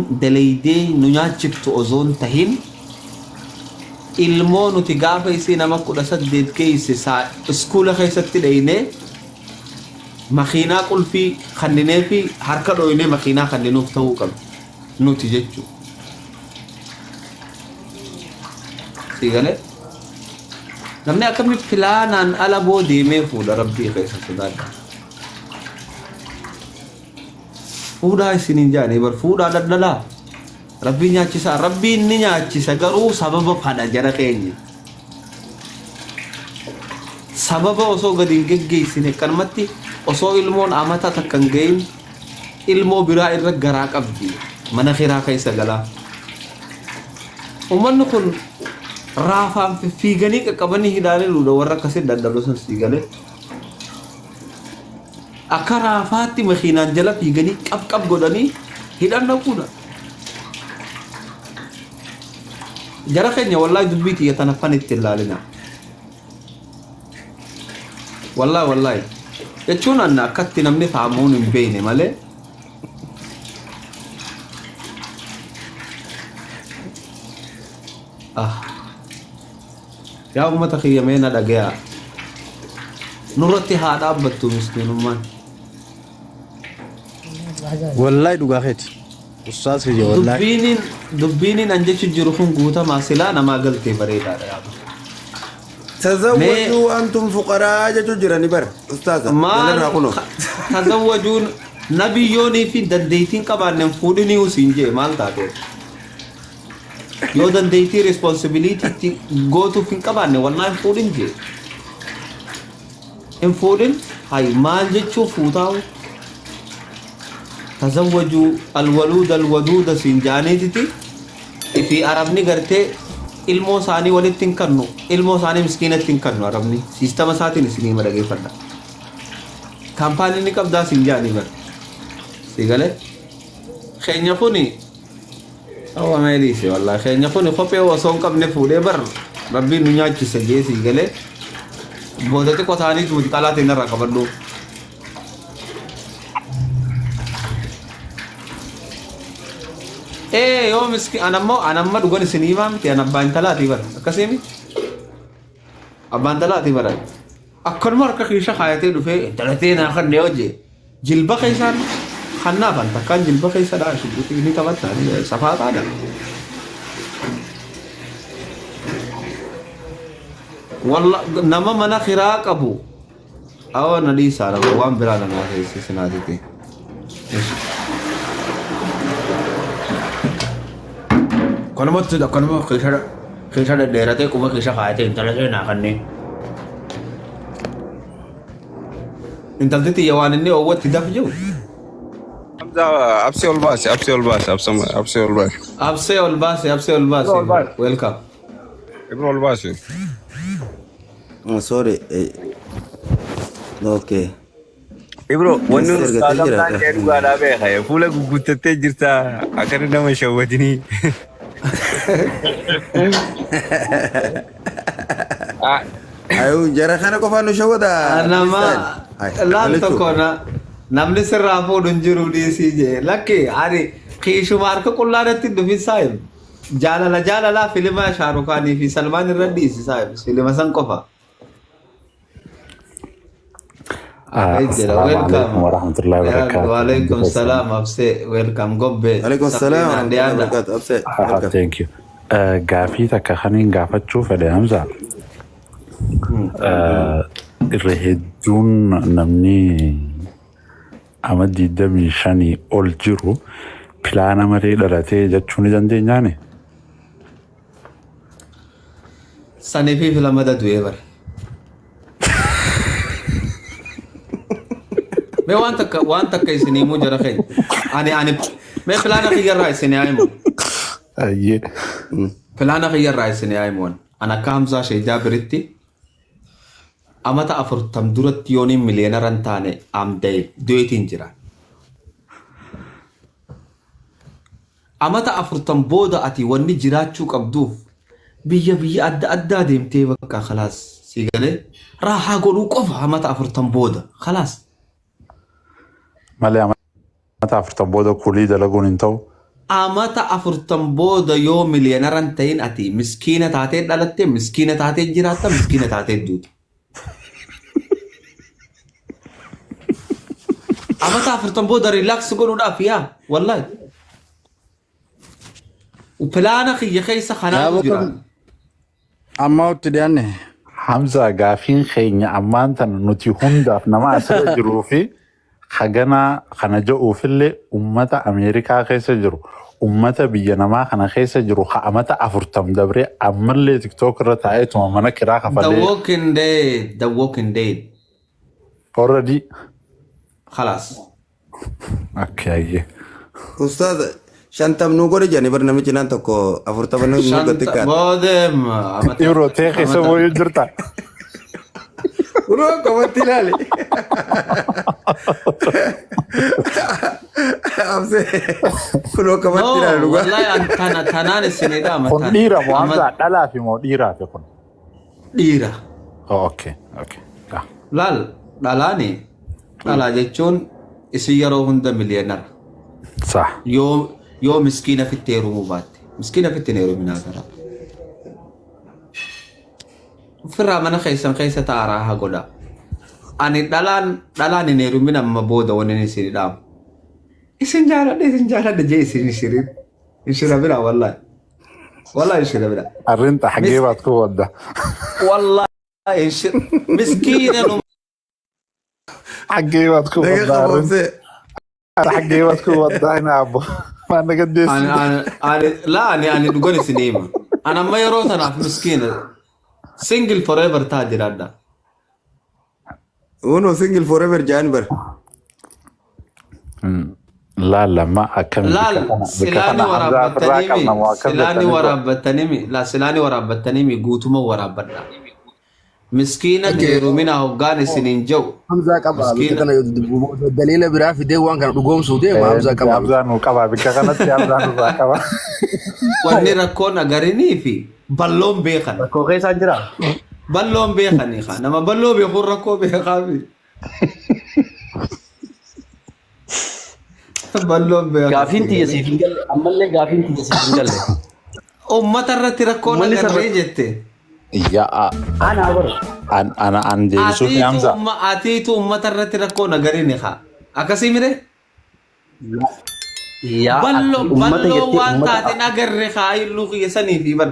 daleydee nu nyaachiftu osoo hin tahin ilmoo nuti gaafa isii nama 18 geeyse saa iskuula keessatti dheeynee makiinaa qulfii kannineefi harka dhooynee makiinaa kanninuuf ta'uu qabdi nuti jechuu sii galee namni akkami pilaanaan ala boo deemee fuudha rabbii keessa sodaadha. Fuudhaa isiniin jaanii bar fuudhaa dhaldhalaa. Rabbiin nyaachisaa rabbiin ni nyaachisa garuu sababa fadha jara keenya. Sababa osoo gadi hin geggeessine akkanumatti osoo ilmoon amata takka hin gahin ilmoo biraa irra garaa qabdi mana kiraa keessa galaa. Uummanni kun raafaan fiffiiganii qaqqabanii hidhaanii luudha warra akkasii dhaldhalu sun sii galee. Akka raafaatti makiinaan jala fiiganii qab qab godhanii hidhan dhaquudha. Jara keenya wallaahi dubbii tiyya tana fan itti hin laalina. Wallaahi wallaahi. Jechuun anna akkatti namni faamuun hin beekne malee. Ah. Yaa ummata kiyya mee na dhagayaa. Nurratti haa dhaabbattu miskiinummaan. Wallahi dhugaa keeti. Ustaaz kiyya wallahi. Dubbiinin dubbiinin an jechu jiru kun guutamaa silaa namaa galtee bareedaadha yaa bara. Mee Tazawwajuu antum fuqaraa jechuu jirani bar ustaaza maal jalarraa kunoo. tazawwajuun nabiyyoonii fi dandeettiin qabaanne fuudhinii usiin jee maal taatee? Yoo dandeettii responsibility itti gootuuf hin qabaanne wallaahi hin fuudhin jee. Hin fuudhin hay maal jechuu fuutaa'u. Tazawwajuu alwaluuda alwaduuda siin jaaniititi fi arabni gartee ilmoo isaanii walitti hin kannu ilmoo isaanii miskiinatti hin kannu arabni siistama isaatiin isinii hima dhageeffadha. Kaampaanii ni qabdaa siin jaanii bar. Si galee keenya kuni Awa mee dhiise wallahi keenya kuni kophee osoo hin qabne fuudhee bar rabbiin nu nyaachise jee sii galee booda xiqqoo ta'anii tuuti qalaa ta'e narraa qabadhu. Ee yoo miski anammoo anamma dhugan isin himaa miti an abbaa intalaatii bara akkasii miti abbaa intalaatii bara Akkanuma harka kiisha kaayatee dhufee intalatee naa kanne yoo jee jilba keessaan kannaaf an takkaan jilba keessa dhaa shugguxii ni taphatta ni safaataadha. Walla nama mana kiraa qabu awa na dhiisaa nama waan biraa namaa keessa sinaatiti. Akkanumatti akkanuma kiisha kiisha dhedheeratee quba kiisha kaayatee intalatee naa kannee. Intalti tiyya waan inni oowwatti daf jiru. Hamza absee ol baase absee ol baase absee ol baase. Absee ol baase absee ol baase. Ibro ol baase. Welcome. Ibro ol baase. Oh, sorry. Okay. Ibro wanni Eessa ergatee ustaaz jira? Hamzaan jee dhugaadhaa beeka. Fuula gugguuttattee jirta akka inni nama hin shawwadinii. Ah, Ayuu jara kana qofaan nu shawwada. Nama Freestyle. Ay, laal malichu. tokko na namni sirraa fuudhu hin jiru dhiisii jee lakki ani kiishuma harka qullaa irratti hin dhufin saayib jaalala jaalalaa filima shaarukaanii fi salmaan irra dhiisi saayib filima san qofa. Jira Assalamu welcome. alaikum warahmatullahi wabarakatuh. Waalaikum salaam absee welcome gobbee. Alaikum salaam Sabrina warahmatullahi dhiyaadha. wabarakatuh. Abse. Welcome. Thank you. Gaafii takka kaniin gaafachuu fedhe Hamza. Irra hedduun namni ama 25 ol jiru pilaana malee dhalatee jechuu ni dandeenyaani? Sanii fi filamada du'ee bara. Mee waan takka waan takka isin himuu jara keenya. Ani ani mee pilaana kiyyarraa isin haa himu. Ayyee. Pilaana kiyyarraa isin haa himu. An akka Hamzaa Shee Jaabiritti amata afurtam duratti yooniin miliyeenara hin taane amda'e du'eetiin jira. Amata afurtam booda ati wanni jiraachuu qabduuf biyya biyya adda addaa deemtee bakka khalaas sii galee raahaa godhuu qofa amata afurtam booda khalaas. Malee amata afurtam booda kulii dalaguun hin ta'u. Amata 40 booda yoo miliyoonara hin ta'in ati miskiina taatee dhalatte, miskiina taatee jiraatta, miskiina taatee duuta. Amata 40 booda relax godhuudhaaf yaa wallahi. Pilaana kiyya keessa kanaatu Yaaboo jira. kam ammaa itti dhiyaanne. Hamza gaafiin keenya ammaan tana nuti hundaaf nama asirra jiruu fi haganaa kana jedhuufillee ummata Ameerikaa keessa jiru, ummata biyya namaa kana keessa jiru ha amata 40 dabree ammallee TikTok irra taa'eetuma mana kiraa The kafalee Walking Dead, The Walking Dead. already. Khalaas. Okay, ayyee. Ustaaz 50 nuu godhe jedhanii bar namichi naan tokko 40 nu Shanta xiqqaata. boodeem amata Ibro tee keessa amata booyuu jirta. Kunoo qofatti ilaali. Absee kunoo qofatti ilaali No, dhugaa. wallahi an tana tanaan isinidha Kun amatan. dhiira moo Ama Hamza dhalaa fi moo dhiiraafi kun? dhiira. Oh, okay, okay. Ah. Laal dhalaani dhalaa jechuun isin yeroo hunda miliyeenara. Sah. Yoo miskiina fitti heerumuu baatte. Miskiina fitti hin heeruminaa gara. Ofirraa mana keessan keessa taa'aa raahaa godhaa. Ani dhalaan dhalaan hin heerumin amma booda wanni inni isin dhaamu. Isin jaaladha isin jaaladha jee isin hin shirin. Hin shiraminaa wallahi. Wallahi hin shiraminaa. Arrinta xaggee baad ku wadda? Wallahi hin shir. Miskiina nu Xaggee baad ku Naga waddaa arrinta? qaboobsee. Xaggee baad ku waddaa ina abbo? Maa naga Ani deessi. ani ani la ani ani dhugan isin hima. Ani amma yeroo tanaaf miskiina single forever taa jiraadha. Uno single forever jaan bar. Laal amma akkami bikka Laal kana bikka silaani kana Hamzaa ofirraa waraabbattaniimi qabna moo akkam silaani jettanii bro? waraabbattaniimi la silaani waraabbattaniimi guutuma waraabbadha. Miskiina hin Okay. heerumina hoggaan isiniin jedhu Hamzaa qaba bikka miskiina kana yoo dubbu daliila biraa fidee waan kana dhugoomsuu deema Hamzaa Nuti qaba. Hamzaa nuu qaba bikka kanatti Hamzaa nurraa qaba. Wanni rakkoon agarinii fi balloon beekan. Rakkoo keessaan jira. Balloon beekanii kaa nama balloo beekuun rakkoo beekaa fi. Balloon beekan. Gaafiin tiyya siif hin galle ammallee gaafiin tiyya siif hin galle. Uummata irratti rakkoon Uummanni sarara agarree jette. Ya'a anaa bara. an ana an deebisuuf Atiitu Hamza. umma atiitu uummata irratti rakkoon agarini kaa. Akkasii mire? Yaa ati Balloo uummata balloo jettee waan uummata taateen agarre kaa illuu kiyya sanii fi bar.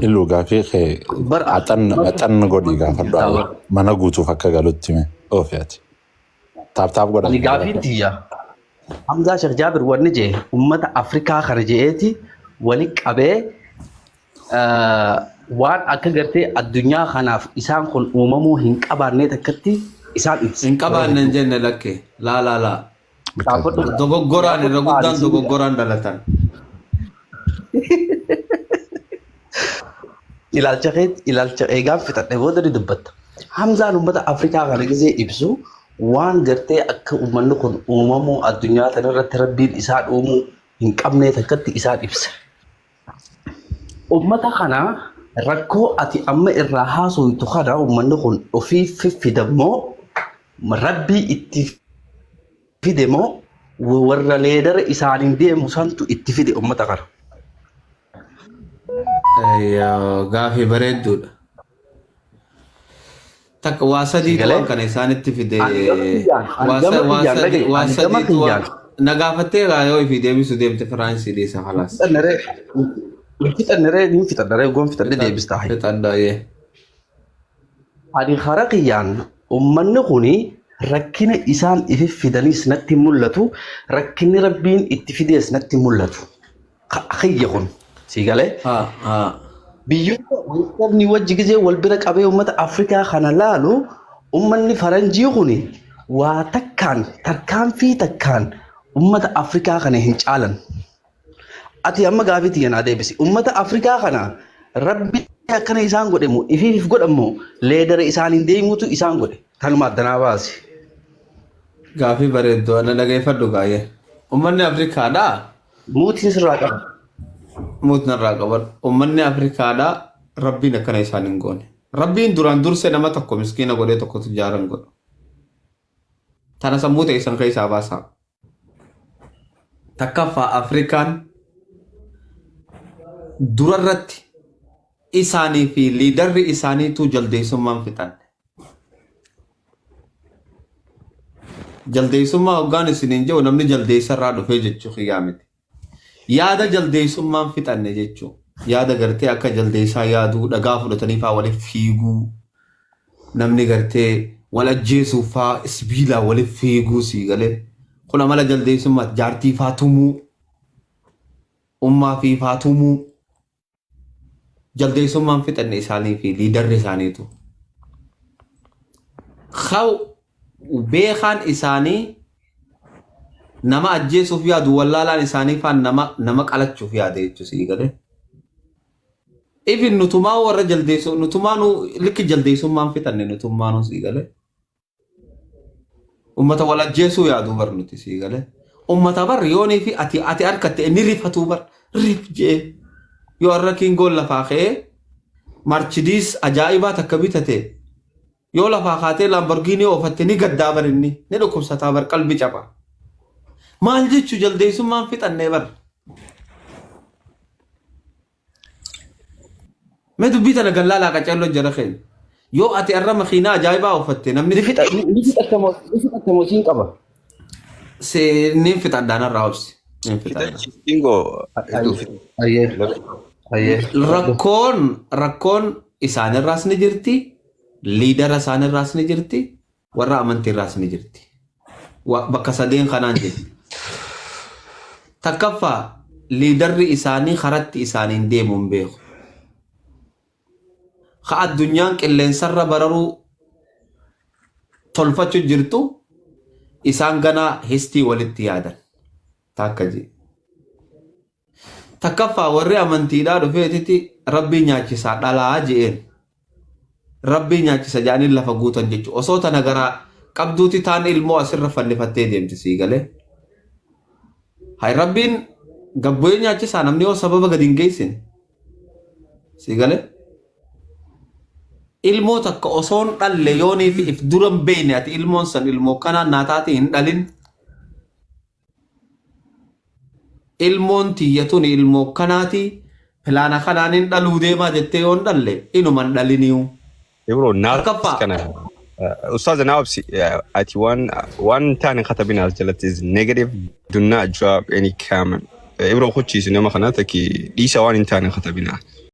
Illuu gaafii kee bar axan axan godhii gaafadhu jirtaa aboo bara. mana guutuuf akka galutti mee oofi ati. Taap taap godhaa Ani jara gaafiin kana. tiyya Hamzaa Sheekh Jaabir wanni jee uummata Afrikaa kana je'eeti wali qabee waan akka gartee addunyaa kanaaf isaan kun uumamuu hin qabaannee takkatti isaan ibsa Hin yeroo qabaanne hin hedduu. jenne lakke. Laa laa laa. Gaafadhu Dogoggoraan irra gaafadhu guddaan ani siin dogoggoraan dhalatan. Ilaalcha kee ilaalcha eegaan fixadhe booda ni dubbatta. Hamzaan uummata Afrikaa kana gisee ibsu waan gartee akka uummanni kun uumamuu addunyaa tanarratti rabbiin isaan uumuu hin qabnee takkatti isaan ibsa. Uummata kana rakkoo ati amma irraa haasoftu kana uummanni kun ofii fiffidammoo rabbii itti fide moo warra leedara isaaniin deemu santu itti fide uummata kana. Ayyoo, gaafii bareedduudha. Takka waa Si sadiitu galee waan kana isaanitti fide. ani gama kiyyaan ani Waa gama sa- waa kiyyaan sadii dhagaye waa ani gama sadiitu waan kiyyaan na gaafattee gaa yoo ifii deebisu deemte Firaansii dhiisa halaas. fixannaree hin fixannaree hin fixannaree goon fixannee Fixan deebistaa hayi. fixadha yee. Ani hara kiyyaan ummanni kuni rakkina isaan ifi fidanis natti hin mul'atu rakkinni rabbiin itti fidees natti hin mul'atu. Kiyya kun si galee. Haa haa. Biyyoota westernii wajji gizee wal bira qabee uummata Afrikaa kana laalu uummanni faranjii kun waa takkaan tarkaanfii takkaan uummata Afrikaa kana hin caalan. Ati amma gaafii tiyya naa deebisi. Uummata Afrikaa kana rabbi akkana isaan godhe moo ifiif godhan moo leedara isaaniin deemuutu isaan godhe. Tanuma addanaa baasi. Gaafii bareedduu ana dhageeffadhu gaayee. Uummanni Afrikaadhaa Muutiin sirraa qaba. Mute narraa qaban. Uummanni Afrikaadhaa rabbiin akkana isaan hin goone. Rabbiin duraan dursee nama tokko miskiina godhee tokkotu jaaran godhu. Tana sammuu teessan keessaa baasaa. Takkaffaa, Afrikaan durarratti isaanii fi leaderri isaaniitu jaldeessummaan fixan. Jaldeessummaa hoggaan isiniin jedhu, namni jaldeessarraa dhufee jechuu kiyyaa miti. Yaada jaldeessummaan fixanne jechuu. Yaada gartee akka jaldeessaa yaaduu, dhagaa fudhatanii faa waliif fiiguu, namni gartee wal ajjeesuuf faa sibiilaa waliif fiiguu, sii galee. Kun amala jaldeessummaati. Jaartii faa tumuu, ummaa fi faa tumuu. Jaldeessummaan fixanne isaanii fi leaderri isaaniitu. Kaw beekaan isaanii nama ajjeesuuf yaadu, wallaalaan isaanii faan nama qalachuuf yaada jechuu, sii galee. Ifin nutumaa warra jaldeessu, nutumaa nu likki jaldeessummaan fixanne, nutummaa nu, sii galee. Ummata wal ajjeesuu yaadu bar nuti, sii galee. Ummata bar yoonii fi ati harkatte inni rifatuu bar rif jee, yoo har'a kingoon lafaa ka'ee Mercedes ajaa'ibaa takka bitate, yoo lafaa kaatee Lamborghini oofatte, ni gaddaa bar, inni ni dhukkubsataa bar, qalbi caba. Maal jechuu, jaldeessummaan fixannee bar. Mee dubbii tana gallaalaa qaceelloo jara keenya. Yoo ati har'a makiinaa ajaa'ibaa oofatte, namni Ni fixattamoo, ni fixattamoo siin qaba. Ni fixadhaan irraa obsi. Ni fixadha. Kingo. Ayyee. Ayyee. Rakkoon isaanirraas ni jirti, leadera isaanirraas ni jirti, warra amantiirraas ni jirti. Bakka sadeen kanaan jirti. Takkaffaa, leaderri isaanii karatti isaaniin deemuu hin beeku. Ka addunyaan qilleensarra bararuu tolfachuu jirtu, isaan ganaa histii walitti yaadan. Takka jee. Takkaffaa, warri amantiidhaa dhufeetiti rabbii nyaachisaa dhalaa je'een. Rabbii nyaachisa jedhanii lafa guutan jechuudha. Osoo tana garaa qabduuti taan ilmoo asirra fannifattee deemti, sii galee. Hay, rabbiin gabbu'ee nyaachisaa namni yoo sababa gadi hin geessine. Sii galee. Ilmoo takka osoon dhalle, yoonii fi if dura hin beekne, ati ilmoon san ilmoo kanaan naa taate hin dhalin. Ilmoon tiyya tuni ilmoo kanaati, plana kanaan hin dhaluu deemaa jettee yoo hin dhalle, inuma hin dhaliniyu. Ibro naaf Takkaffaa. kana Ustaaz, naaf ati waan taane katabina as jalatti is negative. Do not drop any comment. Ibro kuchiisi nama kana takki dhiisa, waan hin taane katabina.